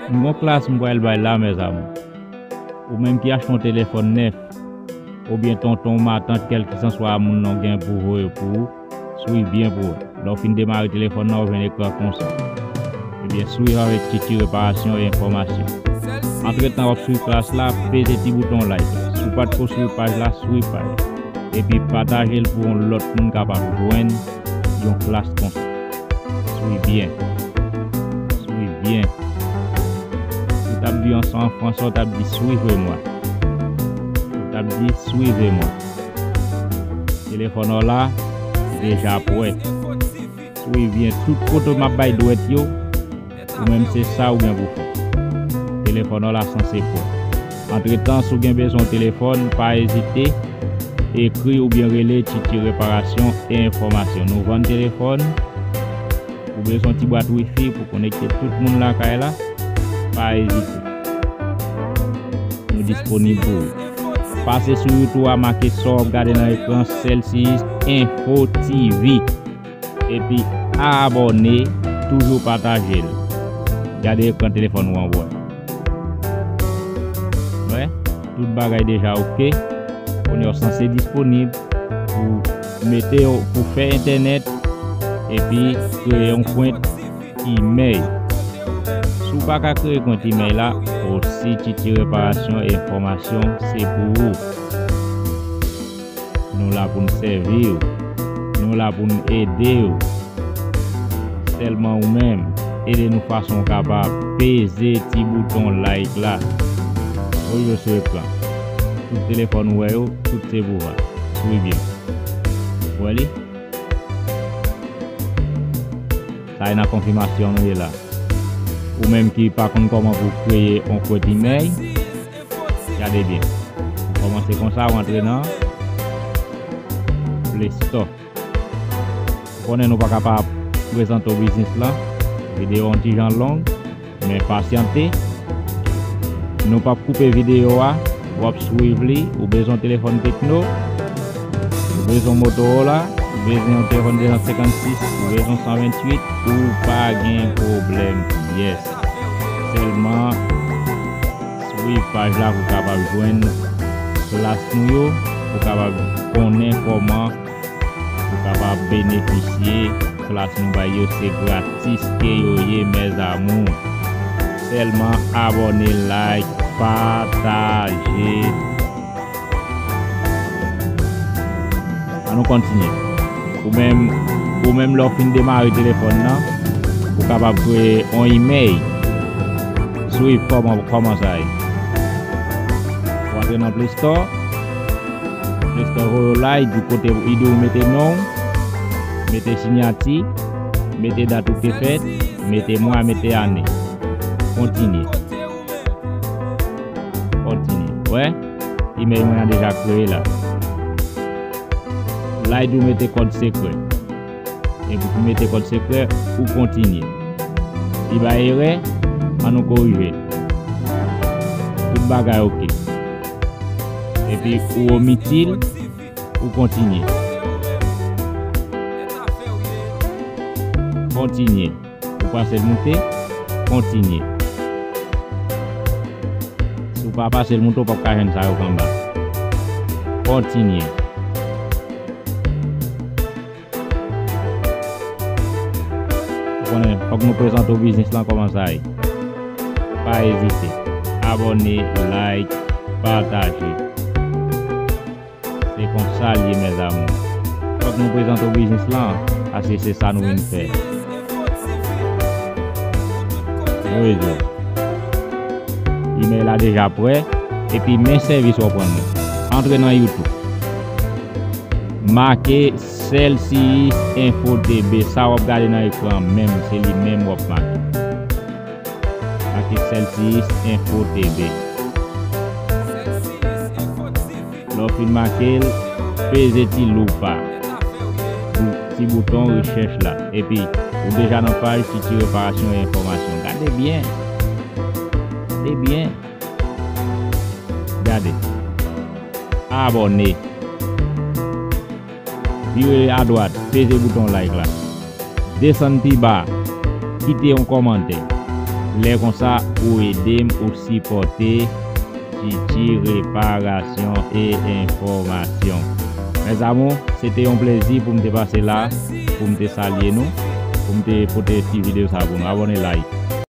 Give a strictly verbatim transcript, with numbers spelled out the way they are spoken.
M gon klas m pral bay la, mezanmi. Ou menm ki achte yon telefòn nèf, oubyen tonton, matant, kèlkisanswa moun nan gen pou voye pou ou, swiv byen pou wè. Lè w fin demare telefòn nan, ou jwenn ekran konsa. Ebyen, swiv avèk Titi Reparasyon e Enfòmasyon. Antretan w ap swiv klas la, peze ti bouton like la. Si w pa t ko swiv paj la, swiv paj la. Epi pataje l pou yon lòt moun kapab jwenn yon klas konsa. Swiv byen. Swiv byen. Si w t ap di yon sa an fransè, w t ap di suivez-moi. Ou t ap di suivez-moi. Telefòn w la deja prè. Swiv byen tout kote m ap bay dwèt yo. Ou menm se sa ou gen pou fè. Telefòn w la sanse prè. Antretan, si w gen bezwen yon telefòn, pa ezite, ekri oubyen rele Titi Reparasyon e Enfòmasyon. Nou vann telefòn. Ou bezwen yon ti bwat wifi pou konekte tout moun lakay la? Pa ezite. Nou disponib pou ou. Pase sou YouTube a, make sa w ap gade nan ekran, Celsius Info T V. Epi abòne, toujou pataje l. Gade ekran telefòn ou an pou wè. Wè, tout bagay deja oke. Kounye a w sanse disponib pou mete yo, pou fè entènèt, epi kreye yon kont imèl. Si w pa ka kreye kont imèl la, osi Titi Reparasyon e Enfòmasyon se pou ou. Nou la pou n sèvi w. Nou la pou n ede w. Sèlman ou menm, ede nou fason w kapab peze ti bouton like la. Ou yo sou ekran. Tout telefòn ou wè yo, tout se pou ou. Swiv byen. Ou wè li? Sa e nan konfimasyon nou ye la. Ou menm ki pa konn kòman pou kreye yon kont imèl, gade byen. Ou kòmanse konsa, ou antre nan Play Store. Ou konnen nou pa ka pa prezante w biznis lan. Videyo an ti jan long, men pasyante. Nou p ap koupe videyo a. W ap swiv li. Ou bezwen telefòn Tecno? Ou bezwen Motorola? Ou bezwen yon telefòn de san senkannsis? Ou bezwen san venntuit? Ou pa gen pwoblèm pyès. Sèlman swiv paj la pou w kapab jwenn klas nou yo, pou w kapab konnen kòman ou kapab benefisye klas nou bay yo, se gratis ke yo ye, mes amours. Sèlman abòne, like, pataje. Ann nou kontinye. Ou menm, ou menm lè w fin demare telefòn nan, ou kapab kreye yon imèl. Swiv kòman, kòman sa ye. Ou antre nan Play Store. Play Store voye w la, li di kote, li di w mete non w, mete siyati, mete dat ou te fèt, mete mwa, mete ane. Kontinye. Kontinye. Wè? Imèl mwen an deja kreye la. La, li di w mete kòd sekrè. Epi pou mete kòd sekrè, ou kontinye. Li bay erè, ann nou korije. Tout bagay oke. Epi ou omitil, ou kontinye. Kontinye. Ou pase l moute, kontinye. Si w pa pase l moute, w p ap ka jwenn sa yo k anba. Kontinye. Ou konnen, fòk nou prezante w biznis lan kòman sa ye. Pa ezite. Abòne, like, pataje. Se konsa l ye, mes amours. Fòk nou prezante w biznis lan, paske se sa nou vin fè. Yo, yo. Imèl la deja prè, epi men sèvis w ap rann nou. Antre nan YouTube. Make Celsius Info T V, sa w ap gade nan ekran menm, se li menm w ap make. Make Celsius Info T V. Lè w fin make l, peze ti loup a, ti bouton rechèch la. Epi, ou deja nan paj Titi Reparasyon e Enfòmasyon. Gade byen. Gade byen. Gade. Abòne. Vire adwat, peze bouton like la. Desann pi ba, kite yon kòmantè. Lè konsa, ou ede m, ou sipòte Titi Reparasyon e Enfòmasyon. Mèzamou, se te yon plezi pou m te pase la, pou m te salye nou, pou m te pote ti videyo sa pou nou. Abòne, like.